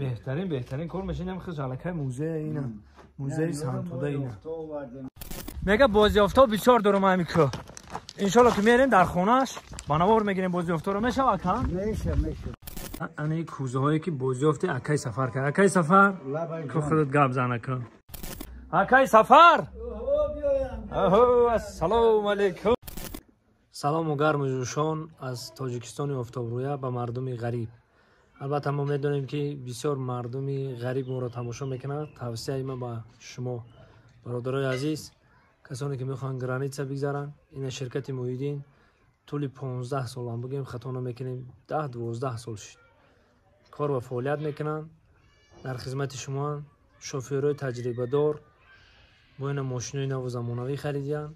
Беҳтарин, беҳтарин кор меша. Инам хеле аллакай музей, ина музеи Сантуда ина. Мега бозиёфтҳо бисёр дорам ҳами кӯ. Иншолло ки мерем дар хонааш ба навор мегирем бозиёфтҳоро, мешава ака? Меша, меша. Ана кӯзаҳое ки бозиёфти акай Сафар кард. Акай Сафар, ку худат гап зан ака. Акай Сафар! Оҳо, ассалому алайкум. Салому гарму ҷӯшон аз Тоҷикистони офтобрӯя ба мардуми ғариб. Албатта мо медонем ки бисёр мардуми ғариб моро тамошо мекунанд. Тавсияи ман ба шумо, бародарои азиз, касоне ки мехоҳанд граница бигзаранд, ина ширкати Муҳиддин тӯли 15 сол, ҳам бигӯем хато намекунем, 10-12 сол шуд кор ва фаъолият мекунанд, дар хизмати шумоанд, шофёрои таҷрибадор бо ина мошинои наву замонавӣ харидиянд,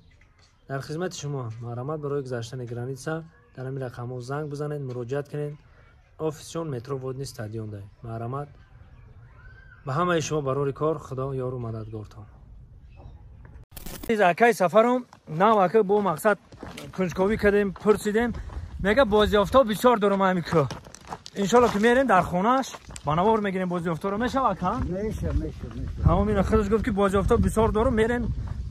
дар хизмати шумо. Марҳамат, барои гузаштани граница дар ҳамин рақамҳо занг бизанед, муроҷиат кунед. Офисшон метро Водный стадион дай. Марҳамат, ба ҳамаи шумо барори кор, Худо ёру мададгортон. Акай Сафаром нав ака бо мақсад кунҷковӣ кардем, пурсидем, мега бозиёфтҳо бисёр дорам ҳами кӯ. Иншолло ки мерем дар хонааш ба навор мегирем бозиёфтҳоро, мешава ака? Меша, меша, меша. Ҳамон ина худаш гуфт ки бозиёфтҳо бисёр дорам, мерем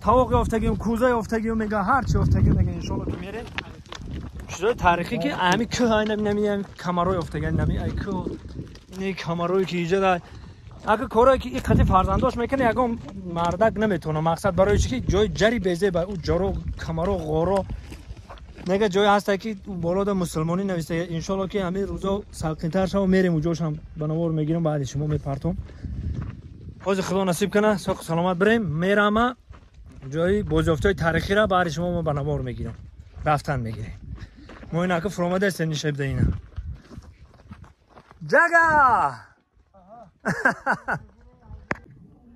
тавоқ ёфтагим, кӯза ёфтагим, мега ҳар чи ёфтагим, мега иншолло ки мерем. Чизои таърихӣ ки ҳами кӯ айна камаро ёфтага, нами ай кӯ, ини камарое ки иҷа да ака корое ки и қати фарзандош мекунад, ягон мардак наметавона. Мақсад барои чи ки ҷои ҷари безеба, ӯ ҷоро камаро ғоро нега ҷое ҳаста ки болода мусулмонӣ нависта. Иншолло ки ҳамин рӯзо салқинтар шава, мерем уҷошам ба навор мегирам, баъди шумо мепартом. Ҳозир Худо насиб кана, соқу саломат бирем, мерама ҷои бозёфтҳои таърихира баъди шумо мо ба навор мегирам, рафтан мегирем. Мо ина ака фуромадаистем, нишабда ина ҷага.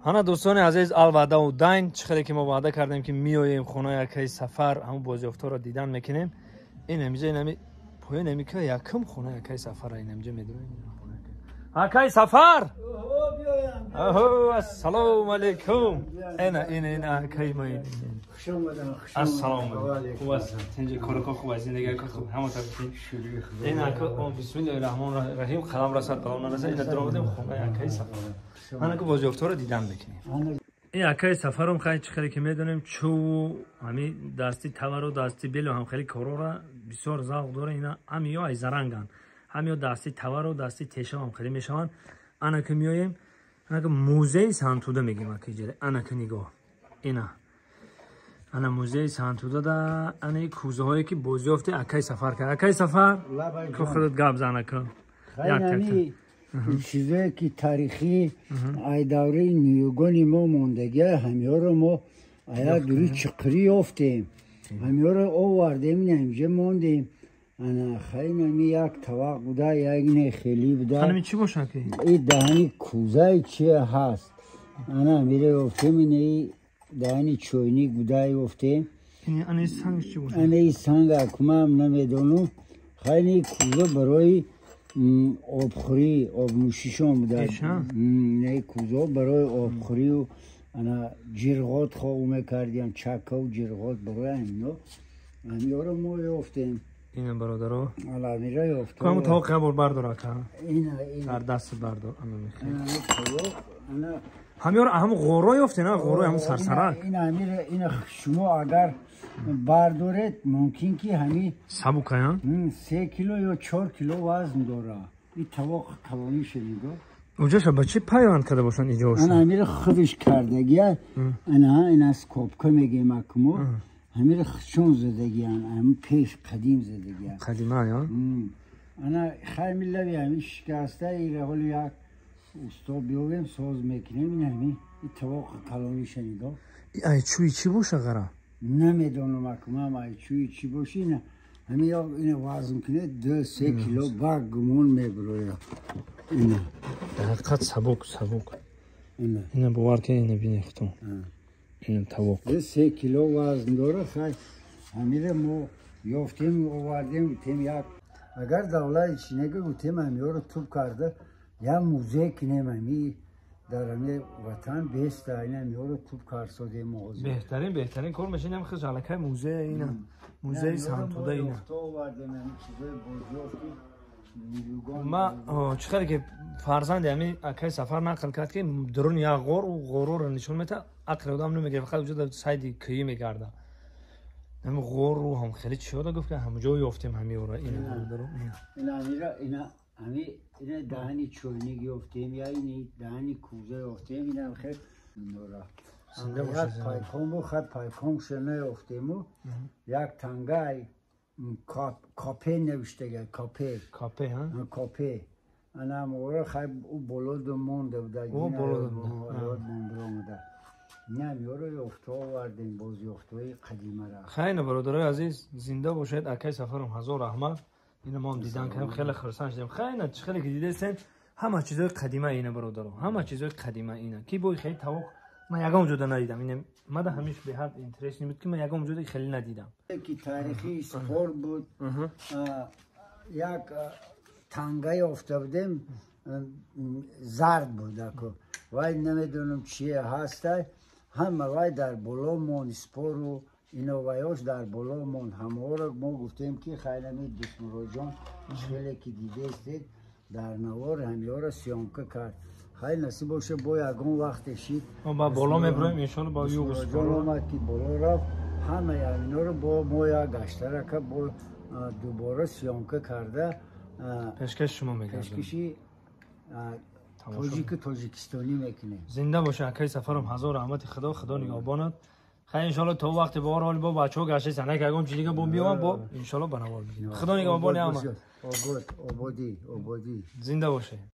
Ҳана дӯстони азиз, алваъдаву дайн, чӣ хеле ки мо ваъда кардем ки меоем хонаи акаи Сафар, ҳамун бозёфтҳоро дидан мекунем. Ин ҳамиҷа инами поён ами ка якум хонаи акаи Сафара, ин ҳамиҷа медонем. Акаи Сафар! Оҳо, ассалому алайкум. Ина ина ина акаи мо ин. Хуш омадам, хуш. Ассалому алайкум. Хуб аст. Тинҷи корко хуб аст, зиндагӣ хуб. Ҳама табиӣ. Ин ака бисмиллоҳир раҳмонир раҳим, қалам расад, балом нарасад. Ина даромадем хонаи акаи Сафар. Ана ки бозёфтҳоро дидан мекунем. Ин акаи Сафаром хай чӣ хеле ки медонем, чӯву ҳами дасти тавару дасти белу ҳам хеле корора бисёр завқ дора. Ина ҳам ё ай заранганд, ҳам ё дасти тавару дасти теша ҳам хеле мешаванд. Ана ки меоем, ана ки музеи Сантуда мегем ака иҷаре. Ана ки нигоҳ. Ина. Ана музеи Сантуда да ана кӯзаҳое ки бозёфти акаи Сафар кард. Акаи Сафар, ку худат гап зан ака. Як чизое ки таърихӣ ай давраи ниёгони мо мондагия, ҳамиҳоро мо аяк дури чиқирӣ ёфтем, ҳамиҳоро овардем, ин ҳамиҷа мондем. Ана хайнами як тавақ буда, як не хелӣ буда. Ҳанами чӣ бошад ки? И даҳани кӯзаи чи ҳаст. Ана ҳамиро ёфтем, ини даҳани чойник буда ёфтем. Ани санг чӣ бошад? Ана и санг акумам намедонам. Хайни кӯза барои обхӯрӣ, обнӯшишон буда. Не кӯзаҳо барои обхӯрию ана ҷирғот хоб мекардиям, чаккаву ҷирғот барои ҳамино. Ҳамиҳоро мо ёфтем. Ина бародаро. Ала ҳамиро ёфтем. Кам тавоқ як бор бардор ака. Ина ина. Дар даст бардор. Ана мехе. Ана ҳамиҳоро ҳамун ғоро ёфтем, на ғорои ҳамун сарсарак. Ина ҳамиро ина шумо агар бардоред, мумкин ки ҳами сабукая? 3 кило ё 4 кило вазн дора. И тавоқ калонише нигоҳ. Уҷаша ба чӣ пайванд карда бошанд иҷоша? Ана ҳамиро худаш кардагия. Ана ина скобка мегем акмо. Ҳамиро чун задагиян, ҳами пеш қадим задагиян. Қадима, ё? Ана хайми лави ҳами шикаста, ира ҳоли як усто биёвем, соз мекунем, ин ҳами и тавоқ калониша нигоҳ. Ай чӯи чӣ боша ғара? Намедонам акмам ай чӯи чӣ боши, ина ҳами ё ина вазн кунед, 2-3 кило ба гумон мебирояд. Ина. Дар ҳақиқат сабук, сабук. Ина. Ина бовар кунед, ина бинед худтон. Ина тавоқ. 2-3 кило вазн дора, хай ҳамиро мо ёфтем, овардем, гуфтем як агар давлати чӣ нега, гуфтем ҳамиҳоро туб карда як музей кунем, ҳами дар ҳами ватан беста, ина ҳамиҳоро туб карсодем мо ҳозир. Беҳтарин, беҳтарин кор меша. Инам хеле аллакай музей, ина музеи Сантуда ина. Овардем ҳами чизои бозёфти. Ма чӣ хеле ки фарзанди ҳами акаи Сафар нақл кард, ки дурун як ғор, ӯ ғорро нишон мета, ақли одам намегирад, фақат уҷо сайди кӯӣ мегарда. Ҳами ғору ҳам хеле чиёда гуфт, ки ҳамҷо ёфтем ҳамиёра. Ина бародаро. Ина ҳамира, ина ҳами ина даҳани чойник ёфтем, я ини даҳани кӯза ёфтем, ина хел нора. Як пайком бу, хат пайком ша наёфтему, як тангай капе навиштага, капе. Капе, ҳа? Капе. Ана мора хай ӯ боло ду монда буда. Ӯ боло ду монда. Омада. Не, ёро ёфта овардем, боз ёфтаҳои қадимара. Хайна, бародарои азиз, зинда бошед, акаи Сафарам ҳазор раҳмат. Ина мо ҳам дидан кардем, хеле хурсанд шудем. Хайна, чӣ хеле ки дидестен, ҳама чизои қадима ина, бародаро, ҳама чизои қадима ина. Ки бой хеле тавоқ ман ягон ҷода надидам. Ина мада ҳамиш беҳад интересный буд, ки ман ягон ҷода хеле надидам. Ки таърихи спор буд, як танга ёфта будем, зард буд аку. Вай намедонам чие ҳастай, ҳама вай дар боло мон, спору иноваёш дар боло мон. Ҳамаҳоро мо гуфтем, ки хайрами Дусмуроҷон хеле ки дидестед дар навор, ҳамиҳоро съёмка кард. Хай, насиб боша, бо ягон вақте шид. Ба боло меброем, иншолло, ба юғ омад, ки боло рафт, ҳамаи ҳаминоро бо мо як гаштарака бо дубора съёмка карда пешкаши шумо мегардем, пешкаши тоҷику тоҷикистонӣ мекунем. Зинда боша, акаи Сафарам, ҳазор раҳмати Худо, Худо нигаҳбонат. Хай, иншолло, то вақте бо ҳоли бо бачаҳо гашта санак ягон чиз дига бо биёвам, бо иншолло ба навор мегирем. Худо нигаҳбони ҳама. Обод, ободӣ, ободӣ. Зинда боше.